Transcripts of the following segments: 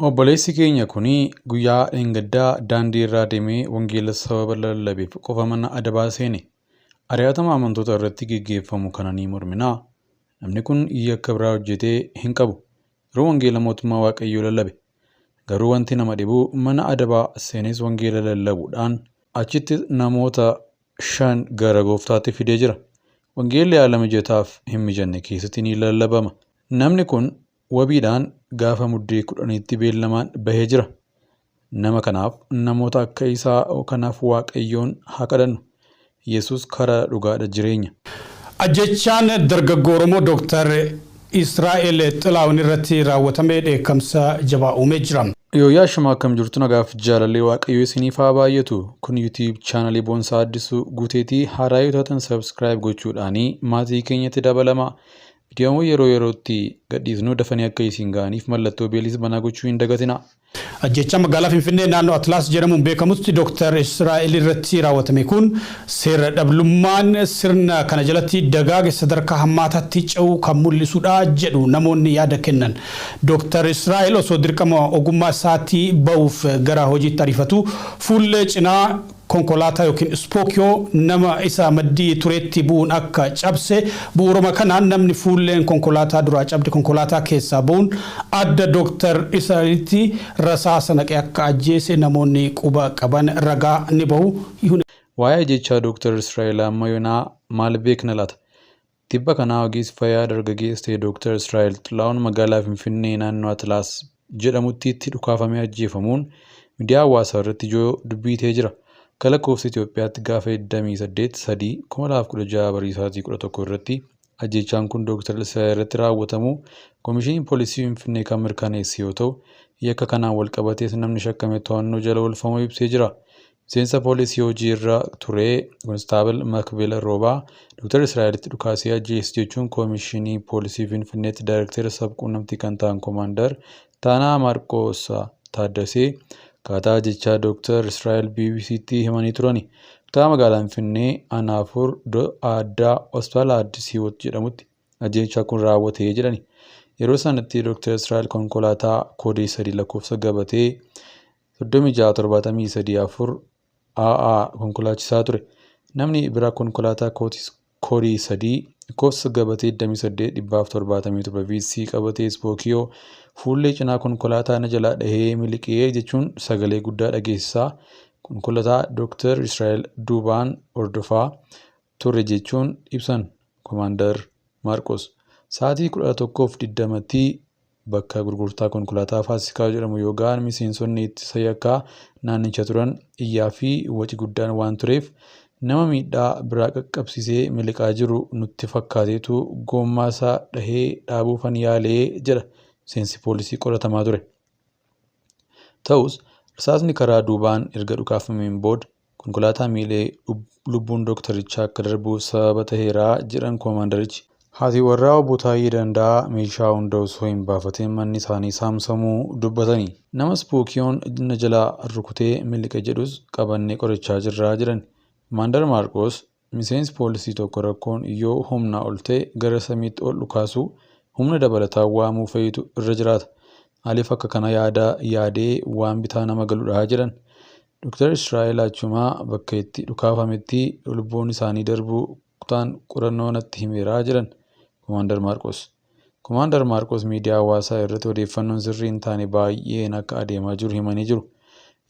Obboleessi keenya kun guyyaa dheengaddaa daandii irra adeemee wangeela sababa lallabeef qofa mana adabaa seene. Ari'atama amantoota irratti geggeeffamu kana ni morminaa. Namni kun yakka biraa hojjetee hin qabu. Garuu wangeela mootummaa Waaqayyoo lallabe. Garuu wanti nama dhibu mana adabaa seenes wangeela lallabuudhaan achitti namoota 5 gara gooftaatti fidee jira. Wangeelli haala mijataaf hin mijanne keessatti ni lallabama. Namni kun wabiidhaan gaafa muddee 10tti beellamaan bahee jira. Nama kanaaf namoota akka isaa kanaaf Waaqayyoon haa kadhannu. Yesuus karaa dhugaadha jireenya. Ajjechaan dargaggoo Oromoo Dooktar Israa'el Xilaawun irratti raawwatame dheekkamsa jabaa uumee jira. Yooyyaa shuma akkam jirtu nagaaf jaalallee Waaqayyoo isiniif haa baay'atu. Kun YouTube chaanalii Boonsaa Addisuu Guuteetii haaraa yoo taatan subscribe gochuudhaanii maatii keenyatti dabalama. Viidiyoowwan yeroo yerootti gadhiisnu dafanii akka isin ga'aniif mallattoo beelis banaa gochuu hin dagatina. Ajjechaa magaalaa Finfinnee naannoo Atlaas jedhamuun beekamutti Dooktar Israa'el irratti raawwatame kun seera dhablummaan sirna kana jalatti dagaage sadarkaa hammaataatti ce'uu kan mul'isudha jedhu namoonni yaada kennan. Dooktar Israa'el osoo dirqama ogummaa isaatii ba'uuf gara hojiitti ariifatu fuullee cinaa konkolaataa yookiin ispookiyoo nama isa maddii turetti bu'uun akka cabse bu'uuruma kanaan namni fuulleen konkolaataa duraa cabde konkolaataa keessaa ba'uun adda Dooktar Israa'elitti rasaasa naqee akka ajjeese namoonni quba qaban ragaa ni bahu. Waa'ee ajjechaa Dooktar Israa'el amma yoonaa maal beekna laata? Tibba kanaa ogeessi fayyaa dargaggeessa ta'e Dooktar Israa'el Xilaawun magaalaa Finfinnee naannoo Atlaas jedhamutti itti dhukaafamee ajjeefamuun miidiyaa hawaasaa irratti ijoo dubbii ta'ee jira. Akka lakkoofsa Itoophiyaatti gaafa 28/3/2016 barii sa'aatii 11 irratti ajjechaan kun Dooktar Israa'el irratti raawwatamu Koomishiniin Poolisii Finfinnee kan mirkaneesse yoo ta'u, yakka kanaan wal qabatees namni shakkame to'annoo jala oolfamuu ibsee jira. Miseensa poolisii hojii irra ture Konistaabil Makbil Roobaa Dooktar Israa'elitti dhukaasee ajjeese jechuun Koomishinii Poolisii Finfinneetti Daayirektara sabquunnamtii kan ta'an Koomaandar Taanaa Maarqoos Taaddasee akkaataa ajjechaa Dooktar Israa'el BBCtti himanii turani. Kutaa magaalaa Finfinnee aanaa 4 iddoo addaa Hospitaala Addis Hiwoot jedhamutti ajjechaa kun raawwate jedhani. Yeroo sanatti Dooktar Israa'el konkolaataa koodii 3 lakkoofsa gabatee 36 74 AA konkolaachisaa ture. Namni biraa konkolaataa koodii 3 lakkoofsa gabatee 28 177 VC qabatee ispookiyoo fuullee cinaa konkolaataa na jalaa dhahee miliqee jechuun sagalee guddaa dhageessisaa konkolaataa Dooktar Israa'el duubaan hordofaa ture jechuun ibsan Koomaandar Maarqos. Sa'aatii 11:20tti bakka gurgurtaa konkolaataa Faasikaa jedhamu yoo ga'an miseensonni ittisa yakkaa naannicha turan iyyaa fi waci guddaan waan tureef nama miidhaa biraa qaqqabsiisee miliqaa jiru nutti fakkaateetu goommaa isaa dhahee dhaabuufan yaalee jedha miseensi poolisii qoratamaa ture. Ta'us rasaasni karaa duubaan erga dhukaafameen booda konkolaataa miilee lubbuun dooktarichaa akka darbuuf sababa ta'eera jedhan koomaandarichi. Haati warraa obbo Taayyee Danda'aa meeshaa hunda osoo hin baafatin manni isaanii saamsamuu dubbatani. Nama ispookiyoon na jalaa rukutee miliqe jedhus qabannee qorachaa jirra jedhan. Koomaandar Maarqoos miseensi poolisii tokko rakkoon yoo humnaa ol ta'e gara samiitti ol dhukaasuu humna dabalataa waamuu fa'itu irra jiraata. Maaliif akka kana yaada yaadee waan bitaa nama galudha jedhan. Dooktar Israa'el achumaa bakka itti dhukaafametti lubbuun isaanii darbuu kutaan qorannoo natti himeera jedhan Koomaandar Maarqos. Koomaandar Maarqos miidiyaa hawaasaa irratti odeeffannoon sirrii hin taane baay'een akka adeemaa jiru himanii jiru.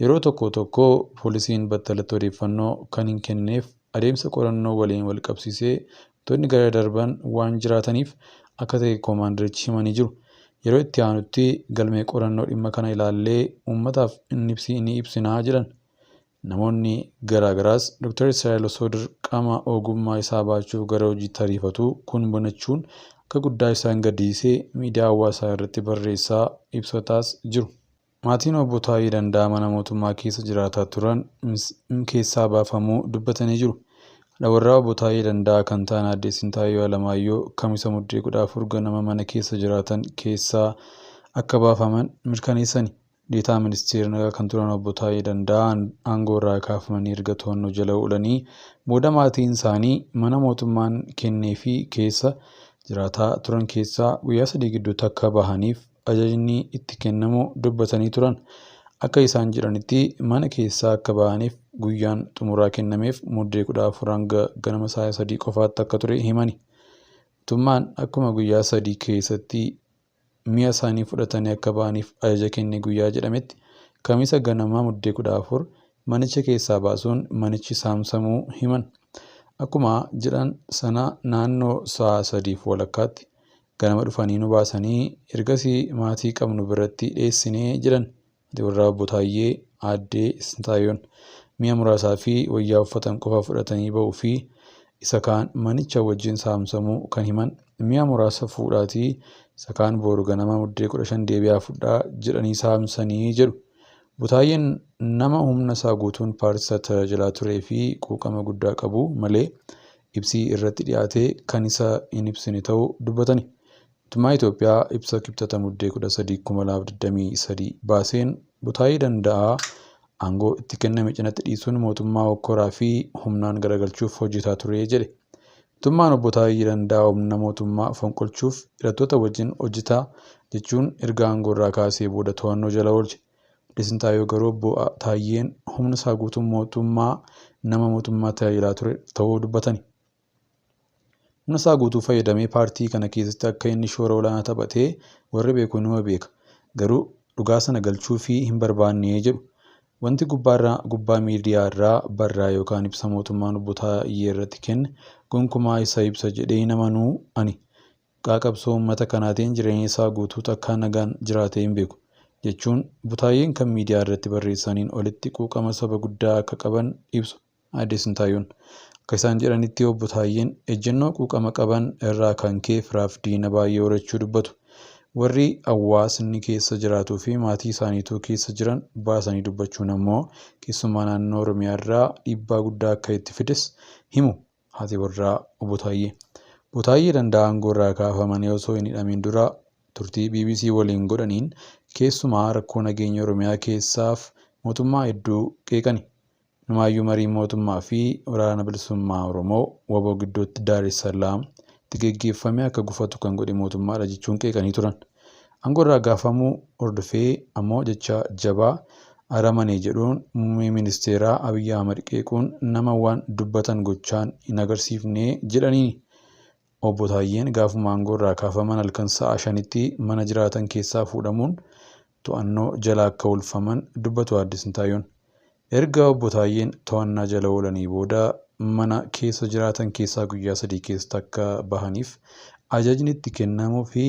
Yeroo tokko tokko poolisiin battalatti odeeffannoo kan hin kennineef adeemsa qorannoo waliin wal qabsiisee wantoonni gara darban waan jiraataniif akka ta'e koomaandarichi himanii jiru. Yeroo itti aanutti galmee qorannoo dhimma kana ilaallee uummataaf ni ibsinaa jedhan. Namoonni garaagaraas Dooktar Israa'el osoo dirqama ogummaa isaa baachuuf gara hojiitti ariifatu kun banachuun akka guddaa isaan gaddisiisee miidiyaa hawaasaa irratti barreessaa ibsataas jiru. Maatiin obbo Taayyee Danda'aa mana mootummaa keessa jiraataa turan keessaa baafamuu dubbatanii jiru. Haadha warraa obbo Taayyee Danda'aa kan ta'an aadde Sintaayyoo Alamaayyoo kamisa muddee 14 ganama mana keessa jiraatan keessaa akka baafaman mirkaneessani. Deetaa ministeera nagaa kan turan obbo Taayyee Danda'aa aangoo irraa kaafamanii erga to'annoo jala oolanii booda maatiin isaanii mana mootummaan kenneefii keessa jiraataa turan keessaa guyyaa 3 gidduutti akka bahaniif ajajni itti kennamuu dubbatanii turan. Akka isaan jedhanitti mana keessaa akka bahaniif guyyaan xumuraa kennameef Muddee 14 hanga ganama sa'a 3 qofaatti akka ture himani. Mootummaan akkuma guyyaa 3 keessatti mi'a isaanii fudhatanii akka bahaniif ajaja kenne guyyaa jedhametti Kamisa ganama Muddee 14 manicha keessaa baasuun manichi saamsamuu himan. Akkuma jedhan sana naannoo sa'a 3:30tti ganama dhufanii nu baasanii ergasii maatii qabnu biratti dheessinee jedhan. Haati warraa Obbo Taayyee Aaddee Sintaayoon mi'a muraasaa fi wayyaa uffatan qofa fudhatanii ba'uu fi isa kaan manicha wajjin saamsamuu kan himan, mi'a muraasa fuudhaatii isa kaan boru ganama Muddee 15 deebi'aa fudhaa jedhanii saamsanii jedhu. Obbo Taayyeen nama humna isaa guutuun paartii isaa tajaajilaa turee fi quuqama guddaa qabu malee ibsi irratti dhiyaate kan isa hin ibsine ta'uu dubbatani. Mootummaa Itoophiyaa ibsa Kibxata Muddee 13, 2023 baaseen Obbo Taayyee Danda'aa aangoo itti kenname cinatti dhiisuun mootummaa hokkoraa fi humnaan garagalchuuf hojjetaa ture jedhe. Mootummaan Obbo Taayyee Danda'aa humna mootummaa fonqolchuuf hidhattoota wajjin hojjetaa jechuun erga aangoorraa kaasee booda to'annoo jala oolche. Aadde Sintaayoo garuu Obbo Taayyeen humna isaa guutuun mootummaa nama mootummaa tajaajilaa ture ta'uu dubbatani. Humna isaa guutuu fayyadamee paartii kana keessatti akka inni shoora olaanaa taphate warri beeku numa beeka. Garuu dhugaa sana galchuufii hin barbaanne jedhu. Wanti gubbaarraa gubbaa miidiyaarraa barraa yookaan ibsa mootummaan Obbo Taayyee irratti kenne gonkumaa isa ibsa jedhee hin amanuu ani. Maqaa qabsoo uummata kanaatiin jireenya isaa guutuu takkaa nagaan jiraatee hin beeku. Jechuun Obbo Taayyeen kan miidiyaa irratti barreessaniin olitti quuqama saba guddaa akka qaban ibsu Aadde Sintaayyoon. Akka isaan jedhanitti Obbo Taayyeen ejjennoo quuqama qaban irraa kan ka'e firaaf diina baay'ee horachuu dubbatu. Warri hawaasni keessa jiraatuu fi maatii isaaniituu keessa jiran baasanii dubbachuun ammoo keessumaa naannoo Oromiyaa irraa dhiibbaa guddaa akka itti fides himu haati warraa Obbo Taayyee. Obbo Taayyee Danda'aa aangoo irraa kaafamanii osoo hin hidhamin dura turtii BBC waliin godhaniin keessumaa rakkoo nageenya Oromiyaa keessaaf mootummaa hedduu qeeqani. Inumaayyuu mariin mootummaa fi Waraana Bilisummaa Oromoo, wbo, gidduutti Daar es Salaam tti geggeeffame akka gufatu kan godhe mootummaadha jechuun qeeqanii turan. Aangoorraa gaafamuu hordofee ammoo jecha jabaa aramanee jedhuun Muummee Ministeeraa Abiy Ahmad qeequun nama waan dubbatan gochaan hin agarsiifne jedhaniini. Obbo Taayyeen gaafuma aangoorraa kaafaman halkan sa'a 5tti mana jiraatan keessaa fuudhamuun to'annoo jala akka oolfaman dubbatu Aadde Sintaayyoon. Erga Obbo Taayyeen to'annaa jala oolanii booda mana keessa jiraatan keessaa guyyaa 3 keessatti akka bahaniif ajajni itti kennamuu fi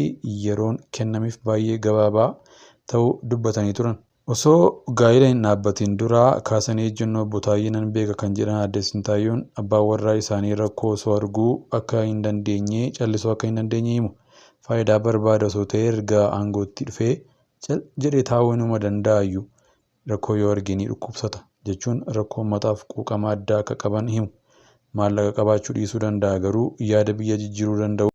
yeroon kennameef baay'ee gabaabaa ta'uu dubbatanii turan. Osoo gaa'ila hin dhaabbatiin dura kaasanii ejjennoo Obbo Taayyee nan beeka kan jedhan Aadde Sintaayyoon abbaan warraa isaanii rakkoo osoo arguu akka hin dandeenye callisuu akka hin dandeenye himu. Faayidaa barbaada osoo ta'ee erga aangootti dhufee cal jedhee taa'uu inuma danda'ayyu. Rakkoo yoo arge ni dhukkubsata, jechuun rakkoo uummataaf quuqama addaa akka qaban himu. Maallaqa qabaachuu dhiisuu danda'a garuu yaada biyya jijjiiruu danda'u.